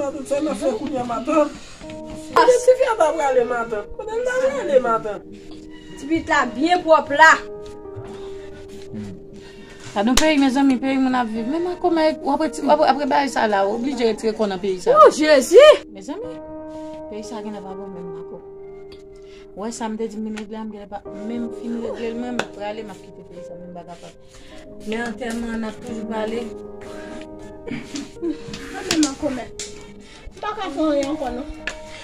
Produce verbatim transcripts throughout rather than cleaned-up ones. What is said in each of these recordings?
Matant, sa n ap fè kounye a, matant? Kote ti fi a ta prale, matant? Kote l ta prale, matant? Ti pitit la byen pwòp la. Gad yon peyi, mezanmi, peyi moun ap viv. Men Mako, men w ap reti-, w ap, apre bagay sa la, w oblije retire kò nan peyi sa. Oh, Jezi! Mezanmi, peyi sa genlè pa bon menm, Mako. Ou wè sa m te di m vin regle a, m genlè pa menm fin regle l, mwen, m ap prale, m ap kite peyi sa, men m pa kapab. Men antèman an ap toujou pale. Mwen menm an kòmè. M pa ka fè anyen ankò non.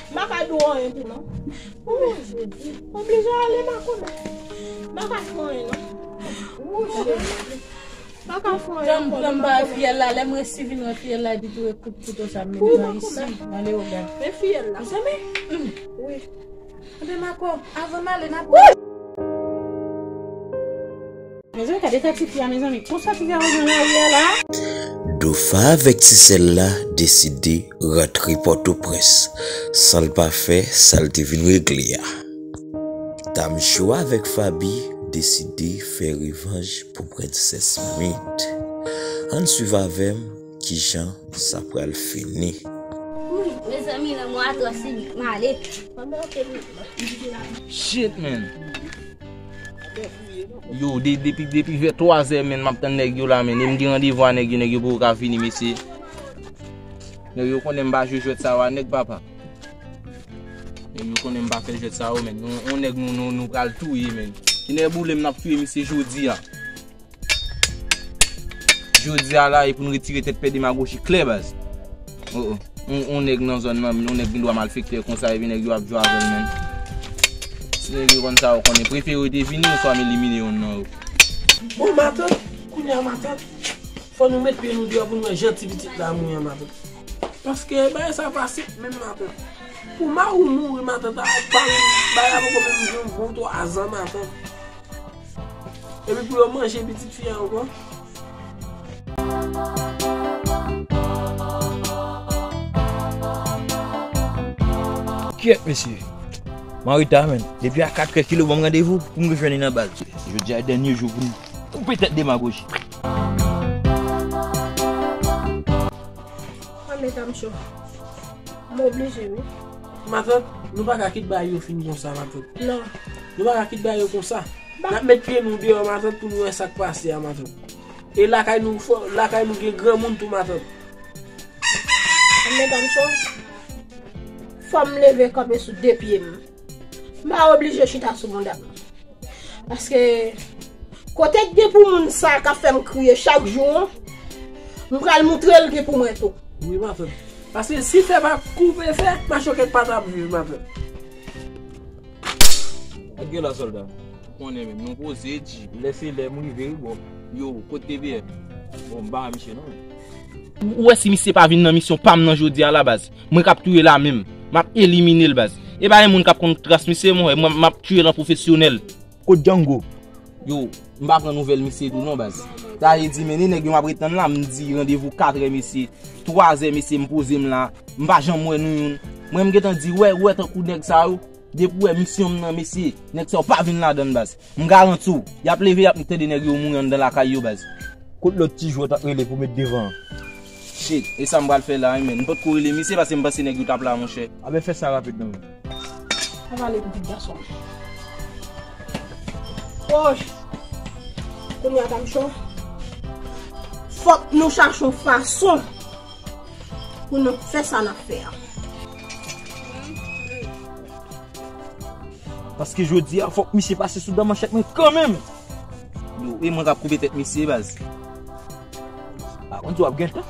M pa ka di w anyen tou non. Oblije ale m an kòmè. M pa ka fè anyen non. M pa ka fè anyen ankò non. Janm pran ba fiyèl la, lè m resi vin wè fiyèl la, epi tou e kout kouto sa m met nan isi, nan lewogàn. Men fiyèl la. Mezanmi. Wi. Anben Mako, avan m ale, n ap wè. Mezanmi, gade eta ti fi a, mezanmi. Konsa ti fi a rantre nan lari a la. Dofa avèk ti sè l la deside rantre Pòtoprens, san l pa fè sa l te vin regle a. Tamcho avèk Faby deside fè revanj pou Prensès Mint. Ann swiv avè m kijan sa pral fini. Mezanmi, lanmou atwòs li, m ale. Shit, man. Yo, de-, depi, depi vè twazè, man, m ap tann nèg yo la, man. E m gen randevou a nèg yo, nèg yo poko ka vini, mesye. Nèg yo konnen m pa jwe jwèt sa yo a nèg, papa. Nèg yo konnen m pa fè jwèt sa yo, man. Nou, on nèg nou, nou, nou pral touye, man. Jenè boule m, n ap touye misye jodi a. Jodi a la, e pou n retire tèt pè demagoji klè, baz. Oh, oh. On, on nèg nan zòn nan, on nèg gen dwa malfektè konsa, epi nèg yo ap jwe avè l, man. Si nèg yo konn sa, yo konnen. Prefere yo te vini, oswa m elimine yonn nan yo. Bon, matant, kounye a, matant, fò nou met pye nou deyò pou n wè jan ti pitit la mouri an, matant. Paske bagay sa pa senp menm, matant. Pou mari w mouri, matant, a, bagay, bagay la poko menm gen yon bon twazan, matant. Epi pou yo manje pitit fi a ankò. Kyèt, mesye. M an reta, menn. Depi a katrè, Filo ban m randevou pou m rejwenn li nan baz. Jodi a dènye jou pou n koupe tèt demagoji. Mwen met a m cho. M oblije, wi. Matant, nou pa ka kit bagay yo fin konsa, matant. Non. Nou pa ka kit bagay yo konsa. N ap met pye nou deyò, matant, pou nou wè sa k pase a, matant. E lakay nou, fò, lakay nou gen granmoun tou, matant. Medam cho, fò m leve kanpe sou de pye m. M pa oblije chita sou bouda m. Paske kote k gen pou moun sa k ap fè m kriye chak jou an, m pral moutre l gen pou mwen tou. Wi, matant. Paske si fè pa koupe fè, machokèt pa t ap viv, matant. Ak gen la, sòlda. Ou konnen menm, nou poze, G. Lè se lè m rive, wi, bro. Yo, kot T V M? Bon, m pa wè misye non. Ou wè si misye pa vin nan misyon pa m nan jodi a la, baz. Mwen k ap touye la menm. M ap elimine l, baz. E pa gen moun k ap konn tras misye, mwen, mwen, m ap touye l an pwofesyonèl. Kot Django? Yo, m pa pran nouvèl misye tou non, baz. Sa vle di, men, nèg yo m ap ret tann la, m di randevou katrè, mesye. Twazè, mesye, m poze m la. M pa janm wè nou youn. Mwen, m gentan di, wè, wè, tankou nèg sa yo. Depi w wè misyon m nan, mesye, nèg sa yo pa vin ladan l, baz. M garanti w, y ap leve, y ap tande nèg yo mouri anndan lakay yo, baz. Kot lòt ti jwè w t ap rele pou met devan an? Shit, e sa m pral fè la, wi, menn. M potko rele misye paske m panse nèg yo t ap la, monchè. Anben fè sa rapid non, menn. Avale pitit gason. Woy! Kounye a, Tamcho, fòk nou chache yon fason pou nou fè sa n ap fè a. Paske jodi a, fòk misye pase sou dan manchèt mwen kanmenm. Yo, e mwen k ap koupe tèt misye, baz. A, konn di w ap gen tan.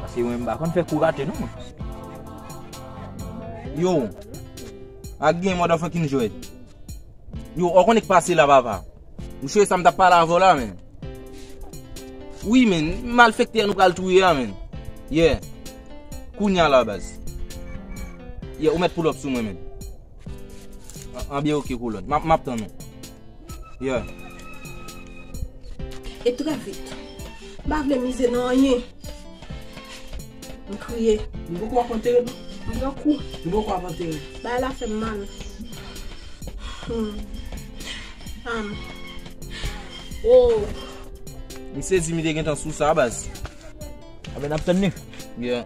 Paske mwen, m pa konn fè kou rate, non, mwen. Yo, ak gen motherfucking jwèt. Yo, ou konnen k pase la, papa. Mouche, sa m t ap pale avè w la, men. Wi, men, malfektè nou pral touye a, men. Yeah. Kounye a la, baz. Yeah, ou mèt pull up sou mwen, men. An, anben, oke, kolòn. M ap, m ap tann ou. Yeah. E trè vit. M pa vle mize nan anyen. M kriye. M poko ap antere l. M pran kou. M poko ap antere l. Bagay la fè m mal. Hmm. Am. Oh. M sezi, m te gentan sou sa, baz. Anben n ap tann li. Yeah.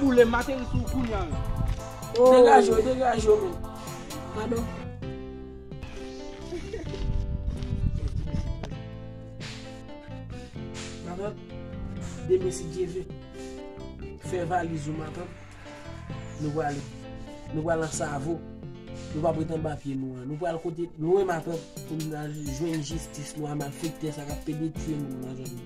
boule, m ateri sou ou kounye a. Oh. Degaje w, degaje w, men. Padon. Matant, demen si Dye vle, fè valiz ou, matant. Nou prale. Nou pral nan Savo. Nou p ap ret anba pye nou an. Nou pral kote lwen, matant, pou n al jwenn jistis nou a malfektè sa k ap pede tiye moun nan zòn nan.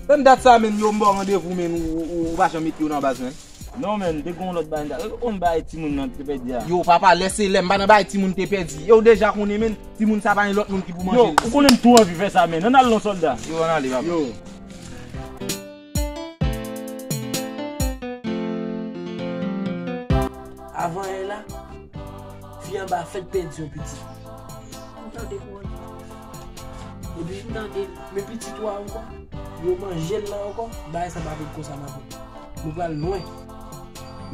Menm dat sa, menm, yo m ba w randevou, menm, ou, ou, ou pa janm mete yo nan baz, menm. Non, menm, te gen yon lòt bagay, ou konn bagay timoun nan te pèdi a. Yo, papa, lè se lè, m pa nan bagay timoun te pèdi. Yo deja konnen, menm, timoun sa pa gen lòt moun ki pou manje l. Yo, ou konnen m tou anvi fè sa, menm. Ann al non, sòlda. Yo, ann ale, papa. Yo. Avan yè la, fi anba fèk pèdi yon pitit. M tande pawòl. Epi, m tande, men pitit ou a ankò, yo manje l la ankò, bagay sa pa vin konsa, matant. Nou pral lwen.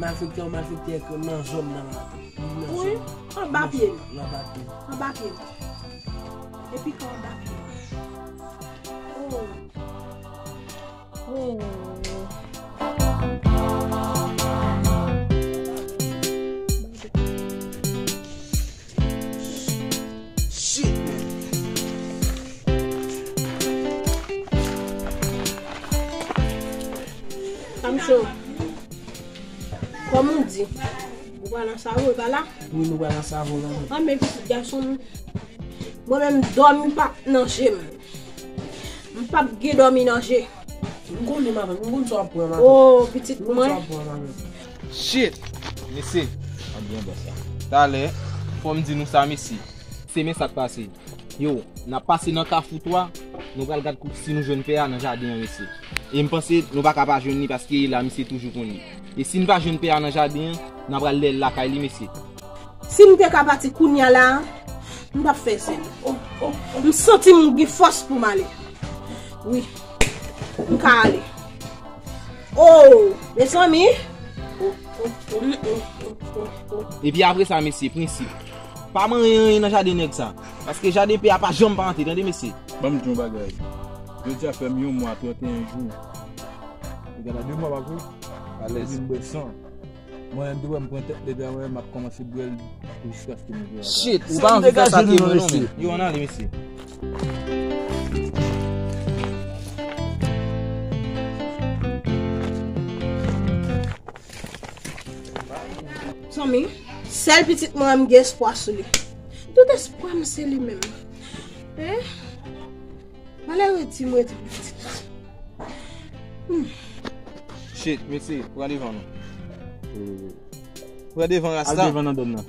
Malfektè, yon malfektè nan zòn nan, matant. Wi, anba pye l. Anba pye l. Anba pye l. Epi kan anba pye l. Oh. Oh. Shit, man. Kamcho, kòm ou di, ou pral nan Savo, e pa la? Wi, nou pral nan Savo la, wi. An, men pitit gason m, mwen menm, dòmi p ap nan je m. M p ap gen dòmi nan je. M konnen, matant, m konn sa w ap pran, matant. Oh, pitit mwen. M konn sa w ap pran, matant. Shit! Mesye, anbyen bò sa. Talè, Fò m di nou sa, mesye. Se men sa k pase. Yo, n ap pase nan Kafou twa, nou pral gad kou si nou jwenn pè a nan jaden an, mesye. E m panse nou pa ka pa jwenn li paske la, misye toujou konn li. E si n pa jwenn pè a nan jaden an, n a pral lè l lakay li, mesye. Si m te ka pati kounye a la, m t ap fè zen. M santi m gen fòs pou m ale. Wi, m ka ale. Oh, mezanmi. Epi apre sa, mesye, prensip. Pa manyen anyen nan jaden nèg sa. Paske jaden pè a pa janm pa antre, tande, mesye. Ban m di yon bagay. Jodi a fè m yon mwa, trannteyen jou. Li gade de mwa, pa vre? Alèz. Vin bwè san. Mwen menm, depi m pran tèt depi a mwen, m ap kòmanse bwè l jiskaske m jwe a. Shit, ou pa anvi fè sa ke mwen non, men. Yo, ann ale, mesye. Zanmi, sèl pitit mwen an m gen espwa sou li. Tout espwa m se li menm. Hein? Malere di m rete pou pitit. Hmm. Shit, mesye, pran devan non. Pran devan rasta. Al devan nan dòm nan.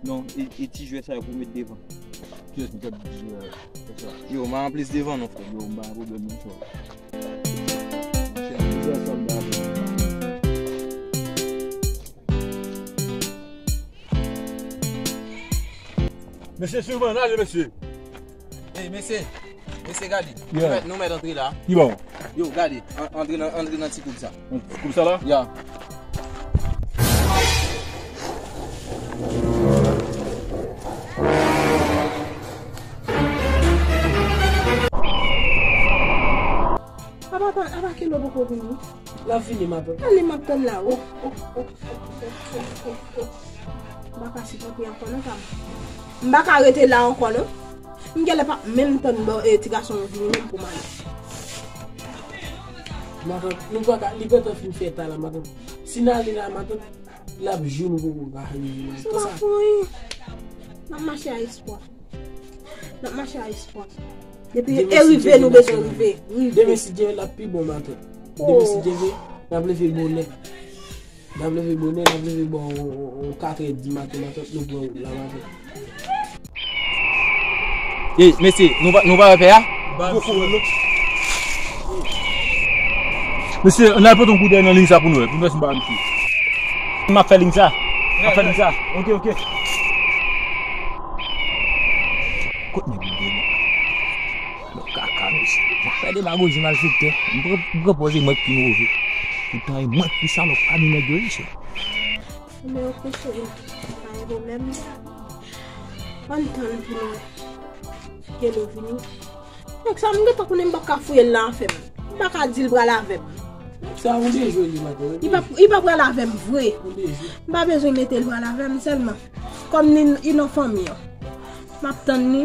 Non, e, e ti jwèt sa yo pou met devan. Kiyès ki t ap jwe sa? Yo, m a anplis devan non, frè. Yo, m pa gen pwoblèm non, frè. Monchè, jwèt sa m pa gen. Mesye, swiv mwen, n ale, mesye. Ey, mesye. Mesye, gade. Yeah. Nou mèt, nou mèt antre la. Ki bon? Yo, gade. An-, antre nan, antre nan ti koub sa. Koub sa la? Ya. Apa, apa, apa, Kelo poko vini? L ap vini, matant. Ale, m ap tann la, o. M pa ka sipòte ankò non, Tam. M pa ka rete la ankò non. M genlè p ap menm tann bò, e, ti gason an vini menm pou m ale. Matant, nou pa ka, li gentan fin fè ta la, matant. Si n ale la, matant, l ap jou nou poko ka rive, matant. Sa pa fon, wi. N ap mache a espwa. N ap mache a espwa. Depi e rive, nou bezwen rive. Rive. Demen si Dye vle, l ap pi bon, matant. Demen si Dye vle, n ap leve bonè. N ap leve bonè, n ap leve bò katrè di maten, matant, nou pran wout la, matant. Ey, mesye, nou pa, nou pa wè pè a? Mesye, ann al pote yon koudèy nan liy sa pou nou wè, pou nou wè si nou pa wè misye. M ap fè liy sa. M ap fè liy sa. Ok, ok. Kot nèg yo ye? Bon kaka, mesye. Fè demagoji malfektè. M pran, m pran pòz e mwen k pi move. Poutan e mwen k pi salòp pami nèg yo, mesye. Men ok, cheri. Pa gen pwoblèm. Ann tann pou nou. Kelo vini. Nèg sa, m gentan konnen m p ap ka fouye l nan afè m. M pa ka di l pral avè m. Sa yon de jou li, matant. Li p ap, li p ap pral avè m vre. Yon de jou. M pa bezwen mete l pral avè m sèlman. Kòm li, li nan fanmi an. M ap tann li.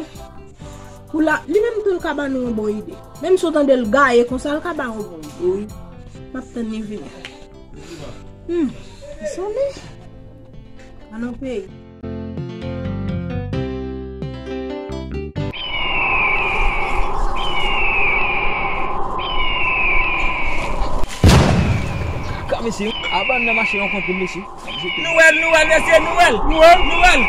Pou la, li menm tou l ka ban nou yon bon ide. Menm si w tande l gaye konsa, l ka ba yon bon ide. Wi. M ap tann li vini. Hmm, li sonnen. An nan peyi. Ka mesye, avan n nan mache rankontre mesye. Nouvèl, nouvèl, mesye, nouvèl. Nouvèl, nouvèl.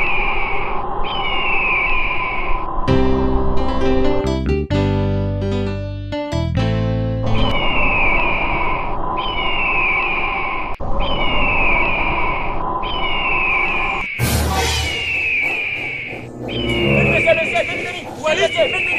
Mesye, mesye, vini, vini. Wè, mesye, vini.